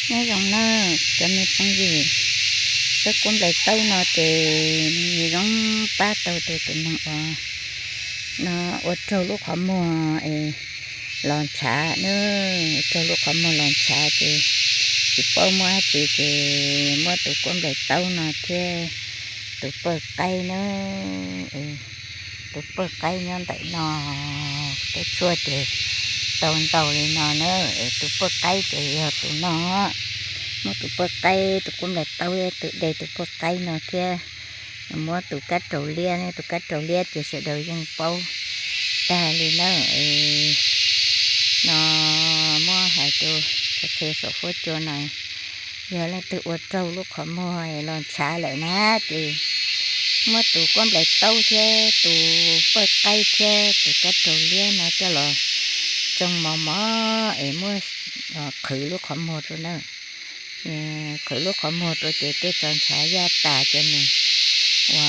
Nyob zoo na cov me phooj ywg, tsob kua nplaim taub no ces zoo pab tau rau tus neeg uas no ua raug lub qhov muag es los ntshav na, ua raug lub qhov muag los ntshav ces tsis paub muab dab tsi ces muab tus kua nplaim taub no thiab tus pawj qaib na, tus pawj qaib nyob ntawm no, tej tshuaj ces tau ntau li no na, es tus pawj qaib ces yog tus no, muab tus pawj qaib, tus kua nplaim taub tus de tus pawj qaib no thiab muab tus kab raus liab, tus kab raus liab ces sawv daws yeej paub tag li na. No muab hais rau, qhia saum huab cua no, yog leej twg ua raug lub qhov muag los ntshav lawm na ces muab tus kua nplaim taub thiab tus pawj qaib thiab tus kab raus liab no coj los tsoo mos mos es muab qhwv lub qhov muag rau na. Qhwv lub qhov muag rau ces tej tso ntshav yaj tas ces nws ua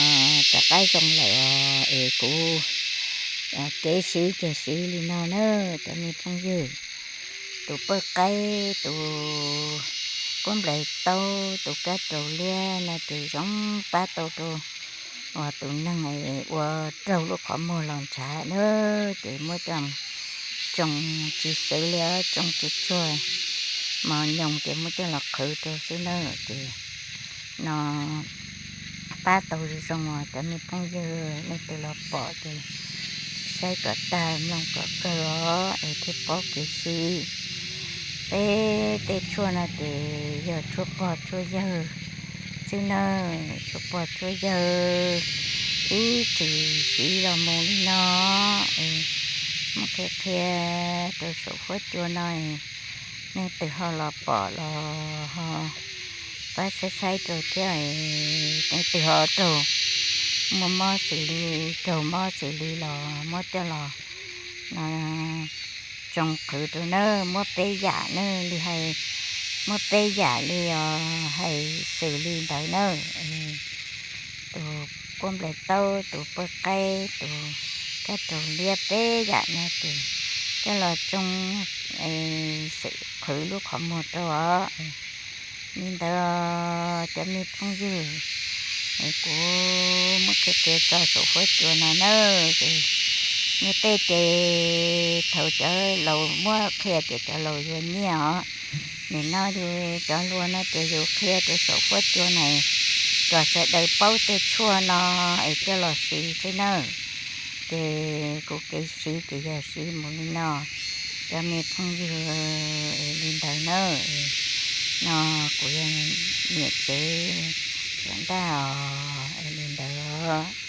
rov qab zoo lawm os. Es kuv kev siv ces siv li no na cov me phooj ywg, tus pawj qaib, tus kua nplaim taub, tus kab raus liab no ces zoo pab tau rau uas tus neeg ua raug lub qhov muag los ntshav na, ces muab coj tsoo tsis xwv li, tsoo tsis tsuag, mos nyoos ces muab coj los qhwv rau xwb na. Ces no pab tau zoo os cov me phooj ywg, leej twg los pom ces saib kom tag mloog kom kawg os es thiaj paub kev siv. Peb tej tshuaj no ces yog tshuaj pog tshuaj yawg xwb na, tshuaj pog tshuaj yawg ib txwm siv los mus li no. Muab qhia qhia rau saum huab cua no, leej twg ho los pom los ho pab saib saib rau thiab, leej twg ho raug muaj mob xws li, raug mob xws li los muab coj los no tsoo qhwv rau na, muab peb yam na li hais, muab peb yam li os hais xws li ntawd na. Tus kua nplaim taub, tus pawj qaib, tus kab raus liab peb yam no ces coj los tsoo xwm qhwv lub qhov muag rau os. Li ntawd cov me phooj ywg, kuv muab qhia qhia tso saum huab cua no na. Nyias tej ces thaum cov laus muab qhia ces cov laus yuav nyiaj os. Nim no yus cov hluas no ces yus qhia rau saum huab cua na kom sawv daws paub tej tshuaj no es coj los siv xwb na. Ces kuv kev siv ces yog siv mus li no, cov me phooj ywg, es li ntawd na. No kuv yog niam tsev Suav Ntaj os, es li ntawd.